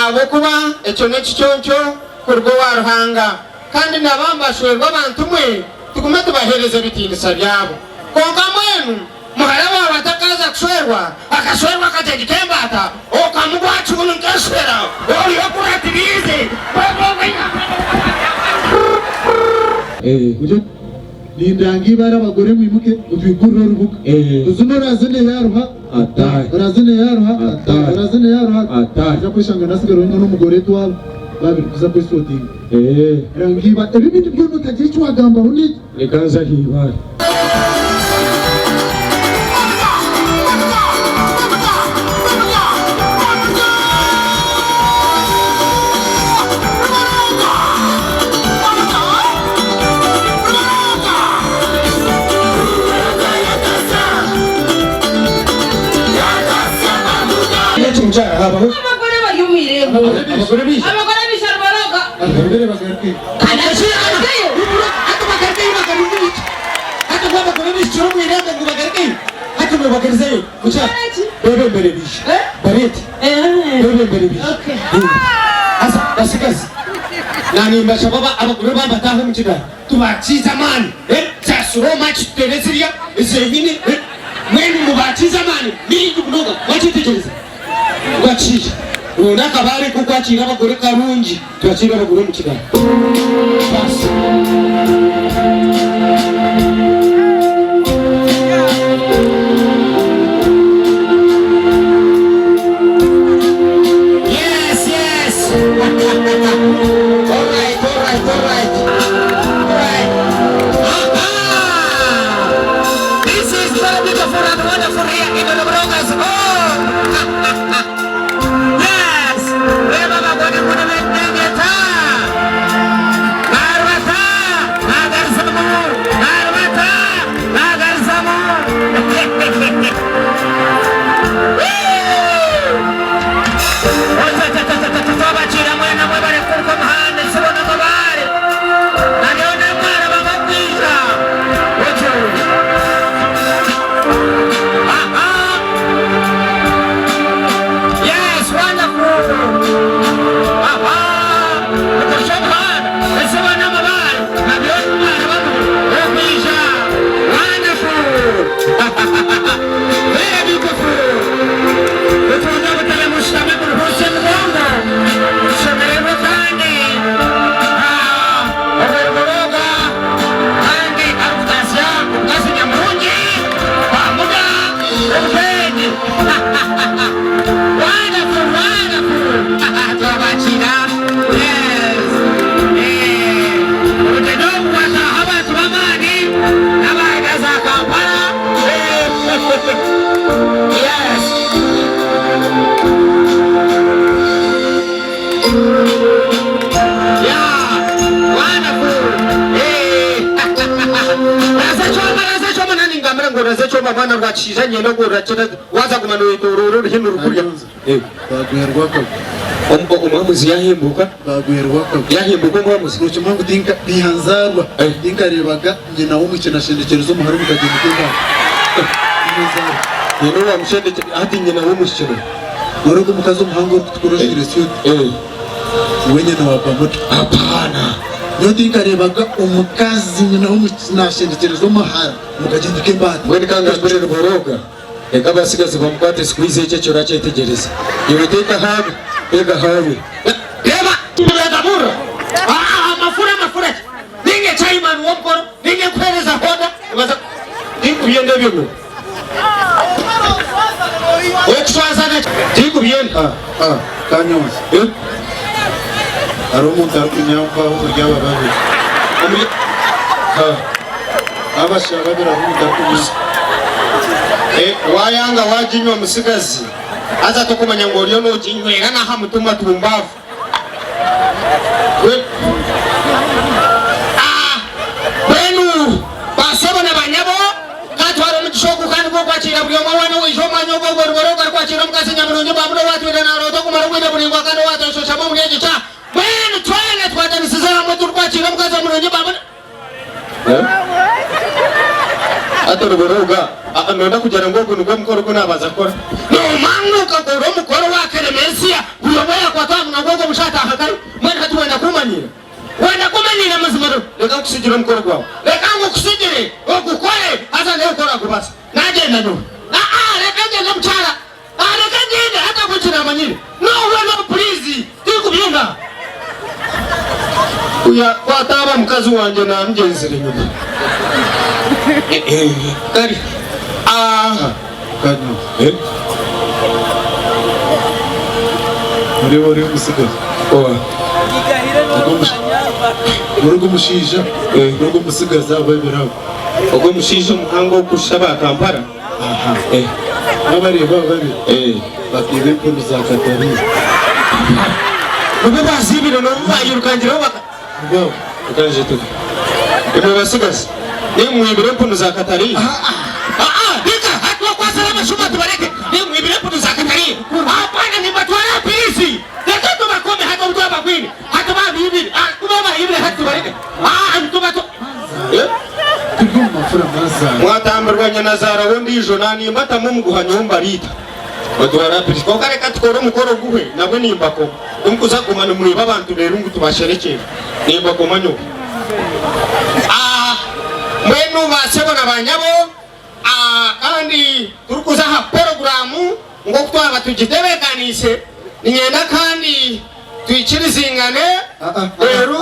Ahabw'okuba ekyo n'ekiconco kuruga owa Ruhanga, kandi na baabo bashwerwa abantu mwe, tugume tubaheereze ebitiinisa byabo. Kwonka mbwenu muhara waawe atakaaza kushwerwa, akashwerwa akagyenyi k'embaata, okamugwa aha kibunu nk'eshwera, ori okuratiriize, mbwenu obwo eihanga Nindanga eibare abagore mwimuke mutwigurire orubuga. Tuzine orazine yaruha ataahe, orazine yaruha ataahe, orazine yaruha ataahe. Oija kweshanga nasigara wenka n'omugore twaba babiri kuza kwesotinga. Ranga eibare ebi ebindi byona otagira eki wagambaho n'eki. Reka nze aha ibaare. Abagore bari omu irembo. Abagore baija nibaroga. Nimbashaba abagore babataahe omu kigaari tubakiize amaani za slow march tuteere zirya zenyine mbwenu mubakiize amaani mingi munonga mwakyetegyereza Rwakishaija ronda akabaare k'okwakiira abagore karungi twakiire abagore omu kigaari. Baasi. Yes, yes. All right, all right, all right. All right. Aha! This is very beautiful and wonderful here in the Buroga's home. Yes! Reeba abagore ngu nibendenyeta. Naarubata, naagarizamu, naarubata, naagarizamu. Twabakiira mwena mwebare kuruga omuhanda entsibo n'amabaare na byona ebi mwarabamu okwija. Otyo. Aha. Yes, wonderful. Aha. Mukurusha omuhanda entsibo n'amabaare na byona ebi mwarabamu okwija. Wonderful. Very beautiful. Mutunde obutebe mushutame muruhuukye emigongo mushemererwe kandi obwo kandi arikutaasya omukazi nyamurungi bamuga obwengye. Wonderful, wonderful. Twabakiira. Yes. Obugyenyi obu bwataaha abantu b'amaani n'abaruga za Kampala. Yes. Yeah. Wonderful. Eh. Raza ekyoma, raza ekyoma nani ngambira ngu raza ekyoma mwana rwakishaija nyenda ngu orakira waza guma noyetoroora oruhimi rukurya. Eh. Baagwerwa akabi. Omwamuzi yahimbuka. Baagwerwa akabi. Yahimbuka omwamuzi. Nokimanya ngu tinka niiha nzaarwa Eh. tinkareebaga nyina w'omwishiki nashendekyereza omuhara omu kagyenyi k'embaata. Niiha nzaarwa. Nyina owamushendekye hati nyina w'omwishiki n'oha? Noreeba ogu omukazi omuhango orikutukura ojwaire esuuti? Eh. Niwe nyina wa Bamuda. Apaana. Nyowe tinkareebaga omukazi nyina w'omwishiki nashendekyereza omuhara omu kagyenyi k'embaata. Mbwenu ka ngambire Ruborooga. Reka abatsigazi bamukwate squeeze ekyo eki orakyetegyereza. Iwe teeka ahaawe, teeka ahaawe. Reeba nibegaburira aha mafura mafura ki? Ninye chairman w'omukoro, ninye nkuheereza order, nibaza tinkubyenda ebyo nyowe. Okushwazana tinkubyenda. Ah, ah, Kanyonzi. Eh? Hariho omuntu arikunyampaho omuri aba babiri. Omuri ah. Abashaija babiri hariho omuntu arikunyampaho. Eh, wayanga waginywa musigazi haza tokumanya ngu oriyo noginywera naha mutima tumbavu. We- Ah, mbwenu basebo na banyabo katwara omugisha ogu kandi gw'okwakiira buri omwe weena owaija omu mwanya ogu ogwo rubare ogu arikwakiira omukazi nyamurungi bwabura owatwire naroota okumara obwire buraingwa kandi owatweshoshamu omuri egi shaaha. Mbwenu twena tukwatanisize hamwe turikwakiira omukazi omurungi bwabura. Hati oruboroga, noyenda kugira ngu ogu nigwo mukoro ogu naabanza kukora? Noomanya okakora omukoro wa Keremesia buri. Buri omwe yaakwata aha munwa gw'ogwo mushaija ataaha kare. Mbwenu hati wenda kuumanyiira? Wenda kuumanyiira mazima? Reka nkusigire omukoro gwawe. Reka ngukusigire ogukore haza ndeebe ku oraagubaasa. Naagyenda nyowe. Aa-aa reka ngyende mukyara. Aa reka ngyende hati ahabw'enki naamanyire. No we no puriizi tinkubyenda. Ku ku ataaba mukazi wangye naamugyenzire enyima. Kare. Aa. Kanywa. Noreeba ori omutsigazi. Owa. Ori ogu omushaija, ori ogu omutsigazi abo babiri abo. Ogwo omushaija omuhango orikushusha aba Kampala. Aha. Wabareeba abo babiri bakaiba empunu za Katarina. Obu baziibire n'obu baayirukangireho baka. Nibo abo. Reka nje tuge. Imwe batsigazi, naimwe mwibire empunu za Katarina. Aa, reka hati bakwatsire amashuma tubareke. Naimwe mwibire empunu za Katarina. Abaana nimbatwara aha piriisi. Reka tubakome hati obu twabagwire. Hati babiibire. Ku babaibire hati tubareke. Aa, nitubatwa. Turi omu mafura mazaara. Mwatambirwa nyinazaara w'ondiijo naanimbatamu omuguha nyowe mbariita. Batwara aha piriisi. Kwonka reka tukore omukoro guhwe nabwe nimbakoma. Timukuza kuguma nimwiba abantu reero ngu tubasherekyere. Nimbakoma nyowe. Aa, mbwenu ba sebo na ba nyabo, aa, kandi turikuza aha poroguraamu nk'oku twaba tugitebeekaniise, niinyenda kandi twikirizingane reero.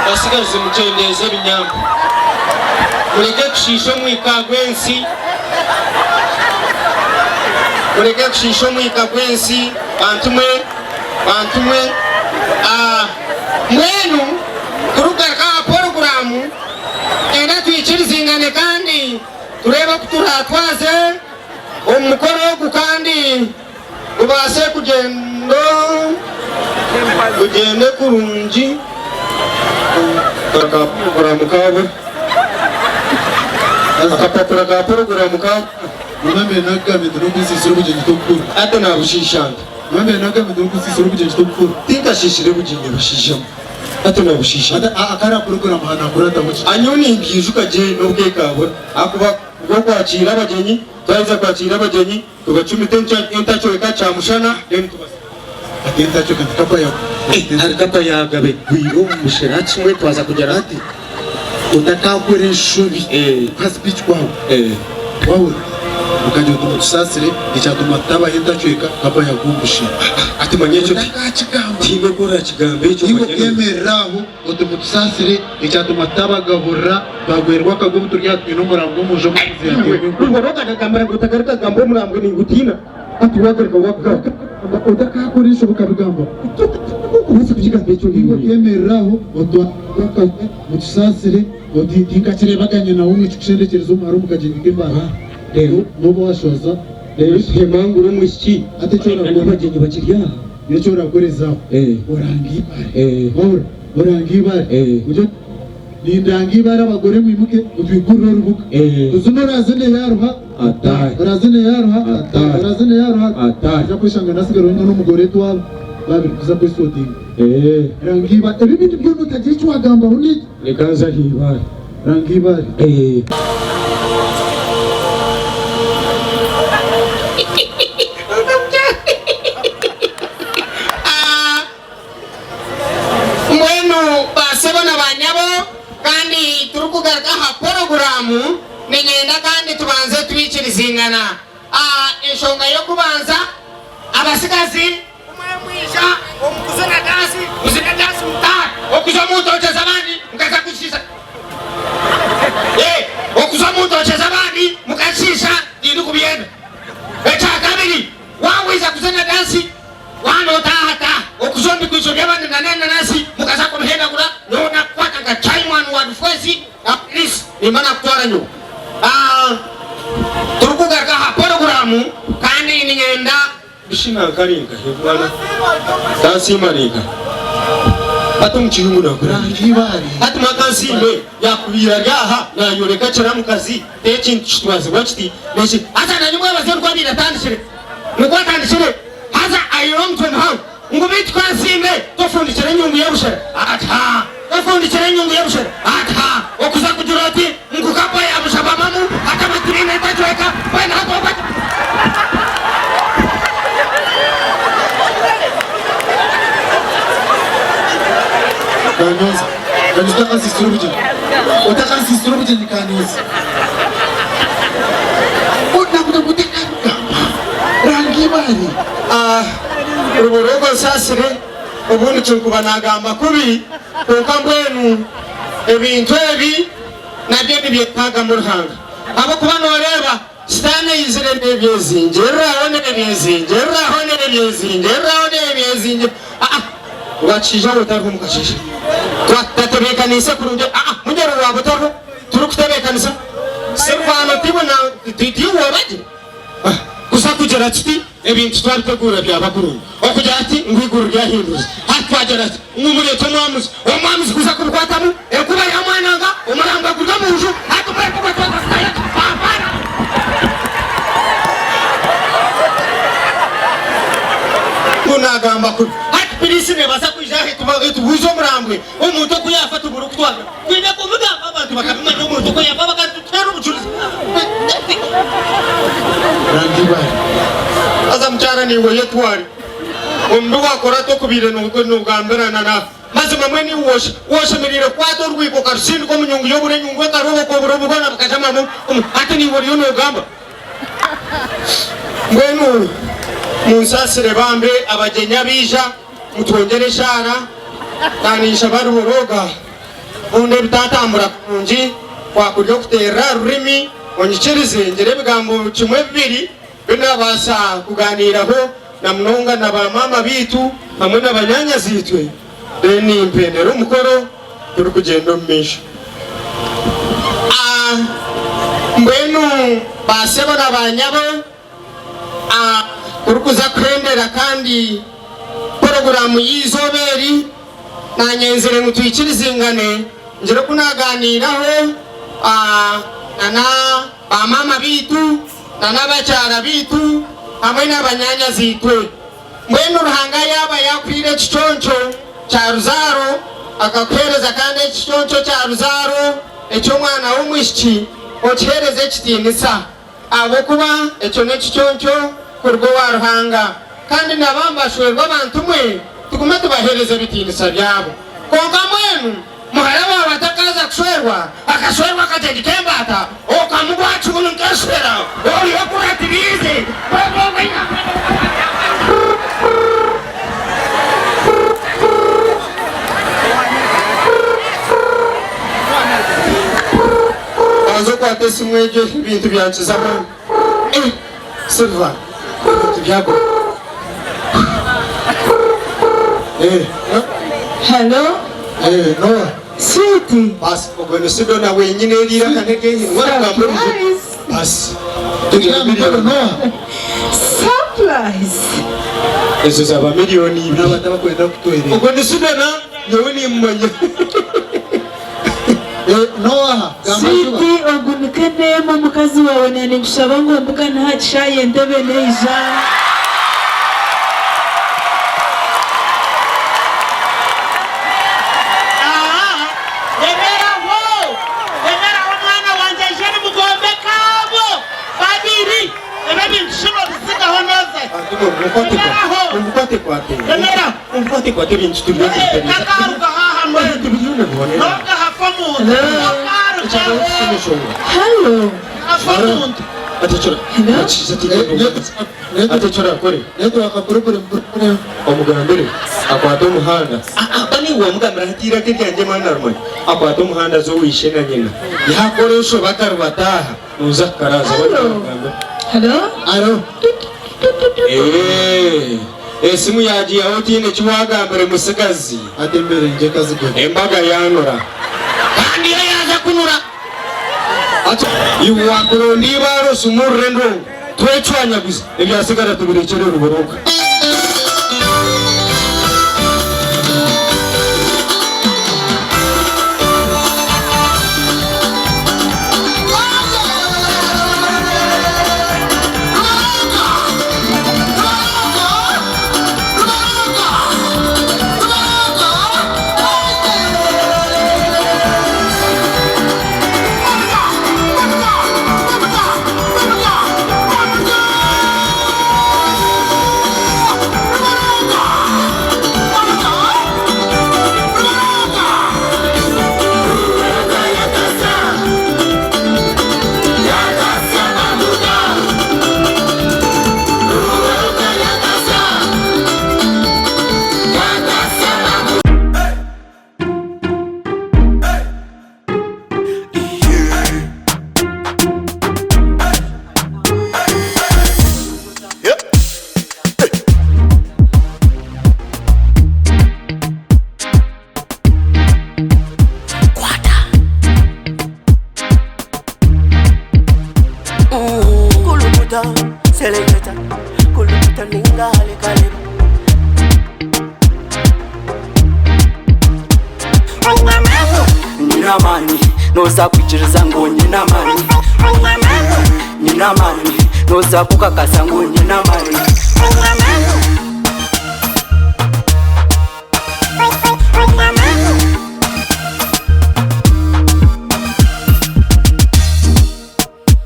Basigazi mukyendeeze ebinyampa, mureke kushiisha omwika gw'ensi, mureke kushiisha omwika gw'ensi bantu mwe, bantu mwe. Mbwenu turikugaruka aha poroguraamu, twenda twikirizingane kandi tureebe oku turaatwaze omu mukoro ogu kandi gubaase kugyenda Gugyende kurungi aka poroguramu kaabo akapapura ka poroguramu kaabo. Mwambere nagambye nti n'okunsiisira obugyenyi tokukora. Hati naabushiisha nta? Mwambere nagambye nti n'okunsiisira obugyenyi tokukora. Tinkashiishire bugyenyi bashaija mwe. Hati naabushiisha nta? Hati akari aha poroguramu hanakurataho ki? Anyowe nimbyijuka gye n'obu ekaabura ahakuba kubw'okwakiira abagyenyi, twaheza kwakiira abagyenyi, Tubacumite entacweka kyamushana then tubasibe. Ati entacweka nti kapa ya. Hari kapa yagabe egwire omu mushera hati kimwe twaza kugira Ati otakakora enshobi kuha speech kwawe wahurira okagira oti mutusaasire ekyatuma tutabaha entacweka kapa yagwa omu mushera. Ati manya ekyo Otakakigamba. Tihaine oku orakigamba ekyo Iwe manya ngu. okemerera aho Oti mutusaasire, ekyatuma tutabagaburira, twagwerwa akagwe obu turi aha twine omurambwe omu nju omukazi yateerwa enkoni. Otakaakora enshobi okabigamba. Iwe okeemerera aho otwarwa akagwe, mutusaasire, oti tinkakireebaga nyina w'omwishiki kushendekyereza omuhara omu kagyenyi k'embaga. Nooba waashwaza. Hati eki orakora. N'eki orakorezaho, oranga eibare. Wahurira? Oranga eibare. Ogire oti, Nindanga eibare abagore mwimuke mutwigurire orubuga. Tuzine orazine yaaruha, ataahe. Orazine yaaruha, ataahe. Orazine yaaruha, ataahe. Noija kweshanga naatsigara wenka n'omugore twaba babiri kuza kwesootinga. Ranga eibare. Ebi ebindi byona otagira eki waagambaho n'eki. Reka nze aha eibare. Ranga eibare. Mbwenu baasebo na baanyabo, kandi turikugaruka aha poroguraamu, niinyenda kandi tubanze twikirizingana aha enshonga y'okubanza, Abasigazi kumwe mwija omu kuzina dansi, muzine dansi mutaahe, okuza omu ntookye z'abandi mukaza kuzishiisha. Okuza omu ntookye z'abandi mukazishiisha tindikubyenda. Ekyakabiri, waaba waija kuzina dansi, waaba notaaha taaha. Okuza omu bikwizo by'abandi na n'enanasi mukaza kubihendagura, nyowe nakukwata nka chairman wa Rufwezi na police nimba nakutwara nyowe. Turikugaruka aha poroguramu kandi niinyenda. Bishi nanka ari nkahe bwana? Kansiime ari nkahe? Hati omu kiyungu nakora nki? Hati mwa Kansiime yakubaire ari aha nayoreka kiramukazi t'ekintu kitwazibwa kiti n'eki. Haza na nyimwebaze nikwo abaire atandikire. Nikwo atandikire. Haza aine omutwe muhango. Ngu beitu Kansiime tofundikire enyungu y'obushera? Ati haa. Tofundikire enyungu y'obushera? Ati haa. Okuza kugira oti ngu kapa yabushaba mamu hati amaturiine ntacweka mbwenu hati. Kanisa otakasiisire obugyenyi. Otakasiisire obugyenyi Kanisa. Nakugira ngu otakabigamba. Ranga eibaare. Ah, Ruborogo nsaasire obundi tinkuba nagamba kubi kwonka mbwenu ebintu ebi nabyo nibyetaagamu Ruhanga ahabw'okuba noreeba Sitaane aizire nebyezingiriraho nebyezingiriraho nebyezingiriraho nebyezingiriraho ah wakishaija waaba otariho omukasheeshe twatatebeekaniise kurungi ah munyoro waaba otariho turikutebeekanisa Silvano tibona tiiwe waaba gye Kuza kugira tuti, Ebintu twabiteguura byaba kurungi. Okugira ati, Ngu eiguru ryahinduriza. Hati twagira tuti, Ngu mureete omwamuzi. Omwamuzi kuza kubikwatamu, enkuba yamwananga, omurambwa guri omu nju, hati mbwenu gwe twaza kutayo tukapapaara. Ngu naagamba kubi. Hati piriisi neebaasa kwija aha etubuuze omurambwe, omuntu oku yaafa tubure oku twamanya. Twine kubigamba abantu bakabimanya omuntu oku yaafa bakatuteera obujurizi. Haza mukyara naiwe oyetware omu bi wakora tokubaire nogambirana na mazima mbwenu iwe woshemereire kukwata orwiko okarusindika omu nyungu y'oburo enyungu ekaroboka oburo bwona bukajamamu hati naiwe oriyo nogamba. Mbwenu munsaasire bambe abagyenyi abaija mutwongyere eshaara kandi ninshaba Ruhorooga bundi ebitatambura kurungi kwakurya okuteerera aha rurimi onyikirize ngire ebigambo kimwe bibiri bi nabaasa kuganiiraho na munonga na ba maama baitu hamwe na banyaanyazi-itwe then mpendere omukoro turikugyenda omu maisho. Mbwenu ba sebo na ba nyabo Turikuza kuhendera kandi poroguraamu y'eizooba eri, naanyenzire ngu twikirizingane ngire oku naaganiiraho na baamaama baitu n'abakyara baitu hamwe na banyaanyazi-itwe. Mbwenu Ruhanga yaaba yaakuhaire ekiconco kya ruzaaro, akakuheereza kandi ekiconco kya ruzaaro eky'omwana w'omwishiki, okiheereze ekitiinisa. Ahabw'okuba ekyo n'ekiconco kuruga owa Ruhanga, kandi nabo mbashwerwe abantu mwe, tugume tubaheereze ebitiinisa byabo. Kwonka mbwenu muhara waawe atakaaza kushwerwa, akashwerwa akagyenyi k'embaata, okamugwa aha kibunu nk'eshwera, oriho okuratiriize. Banza okwate esimu egyo ebintu byankiza amaani. Eh Silver ebintu byaguma. Eh Hello eh Noah. Sweetie. Basi ogwo ni Sidona wenyine eri iraka n'eryenyini waragamba orujungu. Surprise. Basi Tugira mikono Noah. Surprise. Ezo zaba milioni ibiri. N'abantu abakwenda kutwerera. Ogwo ni Sidona nyowe nimumanya. Sweet ogu nikwo eneema omukazi waawe naninkushaba ngu ombugane aha kishaayi entebe neija. Yemeraho, yemeraho mwana wangye aije nimugombeka abo babiri ebi ebintu shi nobisigaho nozahi? Yemeraho, yemeraho. Takarugaho aha mbwenu, noga hafa omuntu, takarugaho, Hello. hafa omuntu. Hello. Omugambire akwate omuhanda bani wamugambira hati eiraka eryangye mwana rimwe akwate omuhanda aze owa ishe na nyina yakora enshobe akaribata aha noza kukaraaza Hello. Hello. Eeh esimu yagiihaho otiine eki wagambire mutsigazi. Ati emberengye ekazigura. Embaga yanura. Kandi yo yaaza kunura. Ati iwe wakuronda eibaare osumurure endongo twecwanyaguze ebyatsigara tubirekyere Ruburoga. Keleketa, kulukuta ninga halikaleba. Nyine amaani, nooza kwikiriza ngu nyine amaani. Nyine amaani, nooza kukakasa ngu nyine amaani.